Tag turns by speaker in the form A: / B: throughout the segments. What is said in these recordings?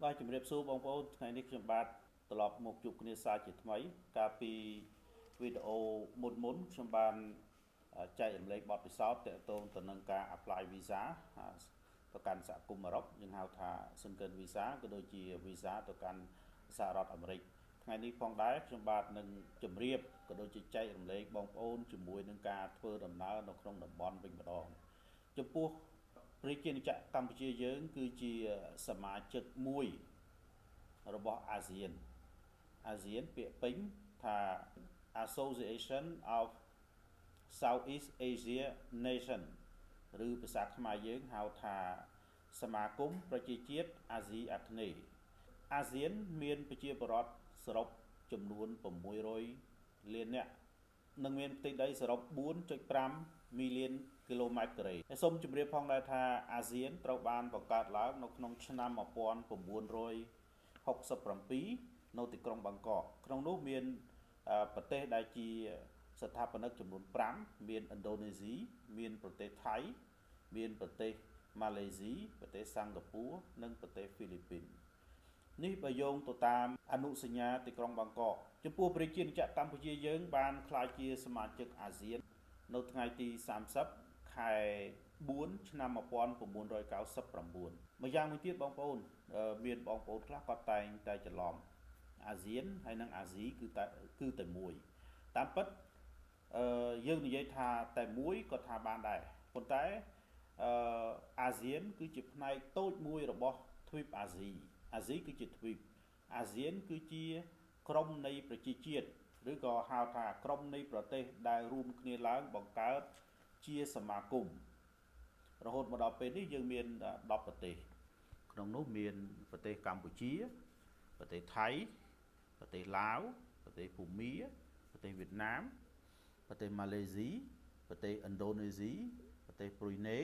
A: បាទជំរាបសួរបងប្អូនថ្ងៃនេះខ្ញុំបាទត្រឡប់មកជួបគ្នាសាជាថ្មីកាលពីវីដេអូមុនមុនខ្ញុំបានចែករំលែកបទពិសោធន៍ទាក់ទងទៅនឹងការ apply visa ទៅកាន់សហគមន៍អឺរ៉ុបយើងហៅថា Schengen visa ក៏ដូចជា visa ទៅកាន់សហរដ្ឋអាមេរិកថ្ងៃនេះផងដែរខ្ញុំបាទនឹងជម្រាបក៏ដូចជាចែករំលែកបងប្អូនជាមួយនឹងការធ្វើដំណើរនៅក្នុងតំបន់វិញម្ដងចំពោះប្រជាណាចក្រកម្ពុជាយើងគឺជាសមាជិកមួយរបស់អាស៊ានអាស៊ានពាក្យពេញថា Association of Southeast Asia Nation ឬភាសាខ្មែរយើងហៅថាសមាគមប្រជាជាតិអាស៊ីអាគ្នេយ៍អាស៊ានមានប្រជាពលរដ្ឋសរុបចំនួន600លាននាក់និងមានផ្ទៃដីសរុប4.5 million គីឡូម៉ែត្រការ៉េហើយសូមជម្រាបផងដែរថាអាស៊ានត្រូវបានបង្កើតឡើងនៅក្នុងឆ្នាំ1967នៅទីក្រុងបាងកកក្នុងនោះមានប្រទេសដែលជាស្ថាបនិកចំនួន5មានឥណ្ឌូនេស៊ីមានប្រទេសថៃមានប្រទេសម៉ាឡេស៊ីប្រទេសសិង្ហបុរីនិងប្រទេសហ្វីលីពីននេះបើយោងទៅតាមអនុសញ្ញាទីក្រុងបាងកកចំពោះប្រជាណាចក្រកម្ពុជាយើងបានក្លាយជាសមាជិកអាស៊ាននៅថ្ងៃទី30ខែ4ឆ្នាំ1999ម្យ៉ាងមួយទៀតបងប្អូនមានបងប្អូនខ្លះគាត់តែងតែច្រឡំអាស៊ានហើយនិងអាស៊ីគឺតែមួយតាមពិតអឺយើងនិយាយថាតែមួយក៏ថាបានដែរប៉ុន្តែអឺអាស៊ានគឺជាផ្នែកតូចមួយរបស់ទ្វីបអាស៊ីអាស៊ីគឺជាទ្វីបអាស៊ានគឺជាក្រុមនៃប្រជាជាតិឬក៏ហៅថាក្រុមនៃប្រទេសដែលរួមគ្នាឡើងបង្កើតជាសមាគមរហូតមកដល់ពេលនេះយើងមាន10ប្រទេសក្នុងនោះមានប្រទេសកម្ពុជាប្រទេសថៃប្រទេសឡាវប្រទេសភូមាប្រទេសវៀតណាមប្រទេសម៉ាឡេស៊ីប្រទេសឥណ្ឌូនេស៊ីប្រទេសប្រ៊ុយណេ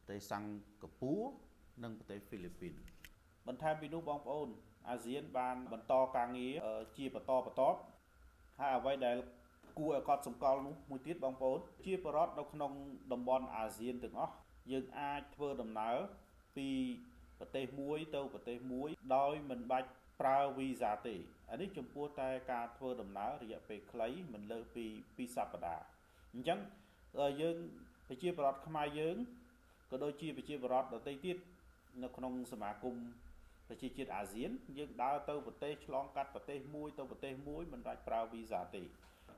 A: ប្រទេសសិង្ហបុរីនិងប្រទេសហ្វីលីពីនបន្ថែមពីនោះបងប្អូនអាស៊ានបានបន្តការងារជាបន្តបន្ទាប់ហើយអ្វីដែលគួរឲ្យកត់សម្គាល់នោះមួយទៀតបងប្អូនជាបរិបទនៅក្នុងតំបន់អាស៊ានទាំងអស់យើងអាចធ្វើដំណើរពីប្រទេសមួយទៅប្រទេសមួយដោយមិនបាច់ប្រើវីសាទេអានេះចំពោះតែការធ្វើដំណើររយៈពេលខ្លីមិនលើសពី2សប្តាហ៍អញ្ចឹងយើងប្រជាពលរដ្ឋខ្មែរយើងក៏ដូចជាប្រជាពលរដ្ឋដទៃទៀតនៅក្នុងសមាគមប្រជាជាតិអាស៊ានយើងដើរទៅប្រទេសឆ្លងកាត់ប្រទេសមួយទៅប្រទេសមួយមិនបាច់ប្រើវីសាទេ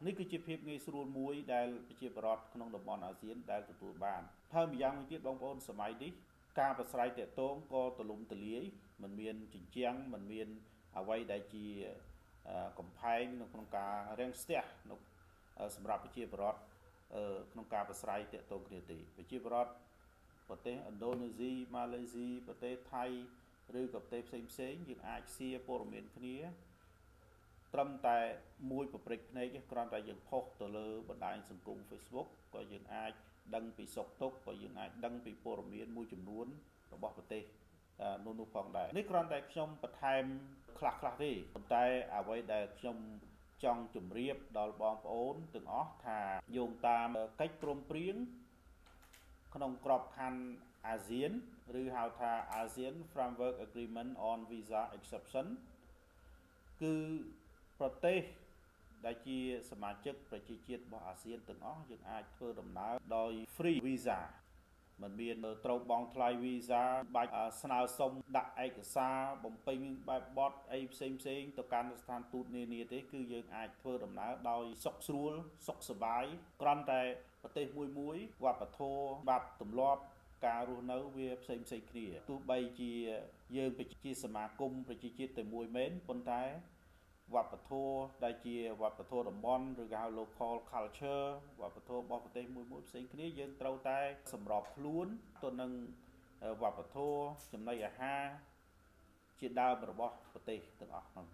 A: នេះគឺជាភាពងាយស្រួលមួយដែលប្រជាពលរដ្ឋក្នុងតំបន់អាស៊ានដែលទទួលបានហើយម្យ៉ាងមួយទៀតបងប្អូនសម័យនេះការប្រស្រ័យតាក់ទងក៏ទលំទលាយមិនមានជញ្ជាំងមិនមានអ្វីដែលជាកំផែងនៅក្នុងការរាំងស្ទះនៅសម្រាប់ប្រជាពលរដ្ឋក្នុងការប្រស្រ័យតាក់ទងគ្នាទេប្រជាពលរដ្ឋប្រទេសឥណ្ឌូនេស៊ីម៉ាឡេស៊ីប្រទេសថៃឬក៏ប្រទេសផ្សេងផ្សេងយើងអាចសៀព័ត៌មានគ្នាត្រឹមតែមួយប្រព្រឹត្តភ្នែកគ្រាន់តែយើងផុសទៅលើបណ្ដាញសង្គម Facebook ក៏យើងអាចដឹងពីសុខទុក្ខក៏យើងអាចដឹងពីព័ត៌មានមួយចំនួនរបស់ប្រទេសនោះនោះផងដែរនេះគ្រាន់តែខ្ញុំបន្ថែមខ្លះខ្លះទេប៉ុន្តែអ្វីដែលខ្ញុំចង់ជម្រាបដល់បងប្អូនទាំងអស់ថាយោងតាមកិច្ចព្រមព្រៀងក្នុងក្របខ័ណ្ឌអាស៊ានឬហៅថា ASEAN Framework Agreement on Visa Exception គឺប្រទេសដែលជាសមាជិកប្រជាជាតិរបស់អាស៊ានទាំងអស់យើងអាចធ្វើដំណើរដោយ free visa មិនមានត្រូវបង់ថ្លៃវីសាបាច់ស្នើសុំដាក់ឯកសារបំពេញបែបបទអីផ្សេងផ្សេងទៅកាន់ស្ថានទូតនានាទេគឺយើងអាចធ្វើដំណើរដោយសុខស្រួលសុខសប្បាយគ្រាន់តែប្រទេសមួយមួយវប្បធម៌បាប់ទម្លាប់ការរស់នៅវាផ្សេងផ្សេងគ្នាទោះបីជាយើងជាសមាគមប្រជាជាតិតែមួយមែនប៉ុន្តែវប្បធម៌ដែលជាវប្បធម៌តំបន់ឬគេហៅ local culture វប្បធម៌របស់ប្រទេសមួយមួយផ្សេងគ្នាយើងត្រូវតែសម្របខ្លួនទៅនឹងវប្បធម៌ចំណីអាហារជាដើមរបស់ប្រទេសទាំងអស់ហ្នឹង។